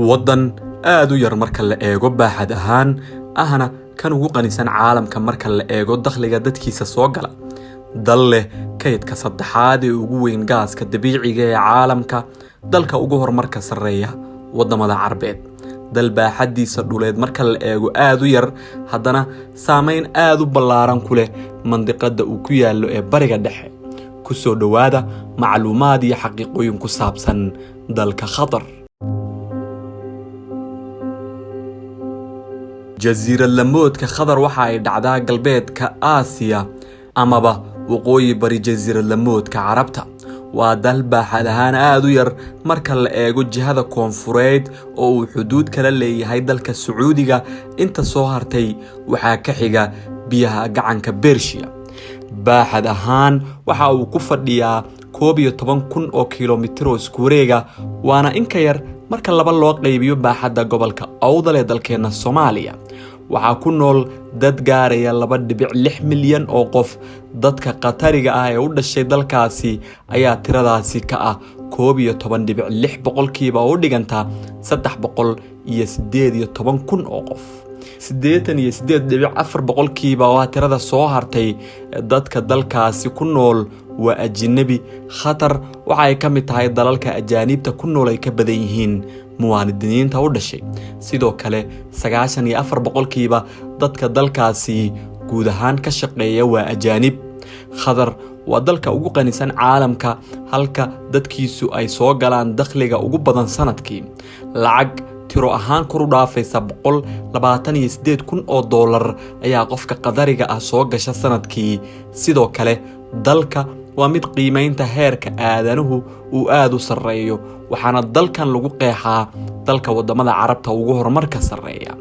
Waddan aad u yar marka la eego baaxad ahaan, ahna kan ugu qanisan caalamka marka la eego dakhliga dadkiisa soo gala. Dal leh kaydka saddexaad ee ugu weyn gaaska dabiiciga ee caalamka, dalka ugu horumarka sarreeya waddamada Carbeed. Dal baaxaddiisa dhuleed marka la eego aad u yar, haddana saameyn aad u ballaaran ku leh mandiqada uu ku yaallo ee Bariga Dhexe. Ku soo dhowaada macluumaad iyo xaqiiqooyin ku saabsan dalka Qatar. Jasiirad lamoodka Qatar waxa ay dhacdaa galbeedka Aasiya amaba waqooyi bari jasiirad lamoodka Carabta. Waa dal baaxad ahaan aad u yar marka la eego jihada koonfureed oo uu xuduud kala leeyahay dalka Sacuudiga. Inta soo hartay waxaa ka xiga biyaha gacanka Bershiya. Baaxad ahaan waxa uu ku fadhiyaa 11,000 oo kilomitir oo isku wareega, waana in ka yar marka laba loo qaybiyo baaxadda gobolka Awdal ee dalkeena Soomaaliya. Waxaa ku nool dad gaaraya 2.6 milyan oo qof. Dadka Qatariga ah ee u dhashay dalkaasi ayaa tiradaasi ka ah 11.6%, oo u dhiganta 318,000 oo qof. 88.4% waa tirada soo hartay dadka dalkaasi ku nool waa ajinabi. Qatar waxa ay ka mid tahay dalalka ajaaniibta ku nool ay ka badan yihiin muwaadiniinta u dhashay. Sidoo kale, 94% dadka dalkaasi guud ahaan ka shaqeeya waa ajaanib. Qatar waa dalka ugu qanisan caalamka, halka dadkiisu ay soo galaan dakhliga ugu badan sanadkii. Lacag tiro ahaan kor u dhaafaysa 128,000 oo doolar ayaa qofka Qadariga ah soo gasha sanadkii. Sidoo kale, dalka waa mid qiimeynta heerka aadanuhu uu aad u sarreeyo, waxaana dalkan lagu qeexaa dalka waddamada Carabta ugu horumarka sarreeya.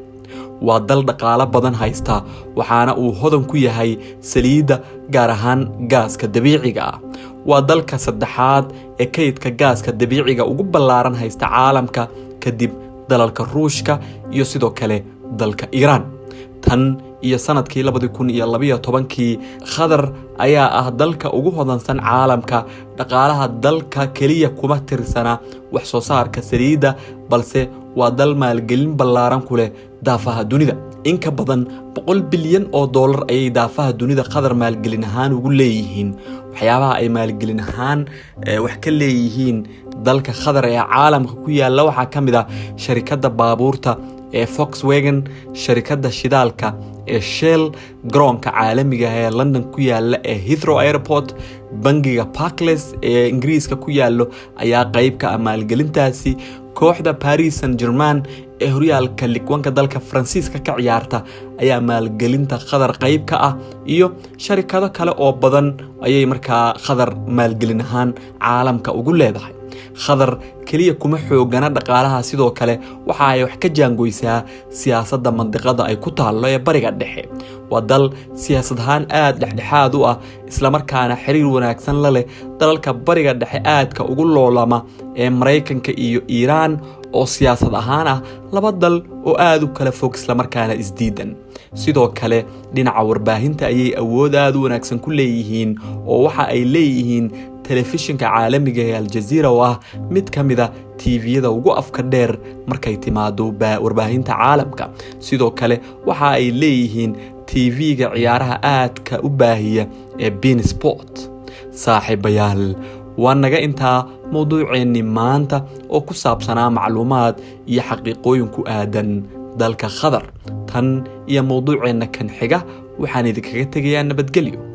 Waa dal dhaqaalo badan haysta, waxaana uu hodan ku yahay saliidda, gaar ahaan gaaska dabiiciga ah. Waa dalka saddexaad ee kaydka gaaska dabiiciga ugu ballaaran haysta caalamka, kadib dalalka Ruushka iyo sidoo kale dalka Iiraan. Tan iyo sanadkii 2012-kii, Qatar ayaa ah dalka ugu hodansan caalamka. Dhaqaalaha dalka keliya kuma tirsana wax soo saarka saliidda, balse waa dal maalgelin ballaaran ku leh daafaha dunida. In ka badan 100 bilyan oo doolar ayay daafaha dunida Qatar maalgelin ahaan ugu leeyihiin. Waxyaabaha ay maalgelin ahaan wax ka leeyihiin dalka Qatar ee caalamka ku yaala waxaa ka mid ah sharikadda baabuurta ee Volkswagen, sharikadda shidaalka ee Shell, garoonka caalamiga ee London ku yaala ee Heathrow Airport, bangiga Barclays ee Ingiriiska ku yaalo ayaa qayb ka ah maalgelintaasi. Kooxda Paris Saint Germain ee horyaalka Ligue 1-ka dalka Faransiiska ka ciyaarta ayaa maalgelinta Qatar qayb ka ah, iyo sharikado kale oo badan ayay markaa Qatar maalgelin ahaan caalamka ugu leedahay. Qatar keliya kuma xoogana dhaqaalaha, sidoo kale waxa ay wax ka jaangoysaa siyaasadda mandiqada ay ku taallo ee Bariga Dhexe. Waa dal siyaasad ahaan aad dhexdhexaad u ah, islamarkaana xiriir wanaagsan la leh dalalka Bariga Dhexe aadka ugu loolama ee Maraykanka iyo Iiraan, oo siyaasad ahaan ah laba dal oo aad u kala fog, islamarkaana isdiidan. Sidoo kale, dhinaca warbaahinta ayay awood aad u wanaagsan ku leeyihiin, oo waxa ay leeyihiin telefishinka caalamiga ee Aljaziira, oo ah mid ka mid a TV-yada ugu afka dheer markay timaado warbaahinta caalamka. Sidoo kale, waxa ay leeyihiin TV-ga ciyaaraha aadka u baahiya ee beIN Sport. Saaxiibayaal, waa naga intaa mowduuceennii maanta oo ku saabsanaa macluumaad iyo xaqiiqooyin ku aadan dalka Qatar. Tan iyo mowduuceenna kan xiga, waxaan idinkaga tegayaa nabadgelyo.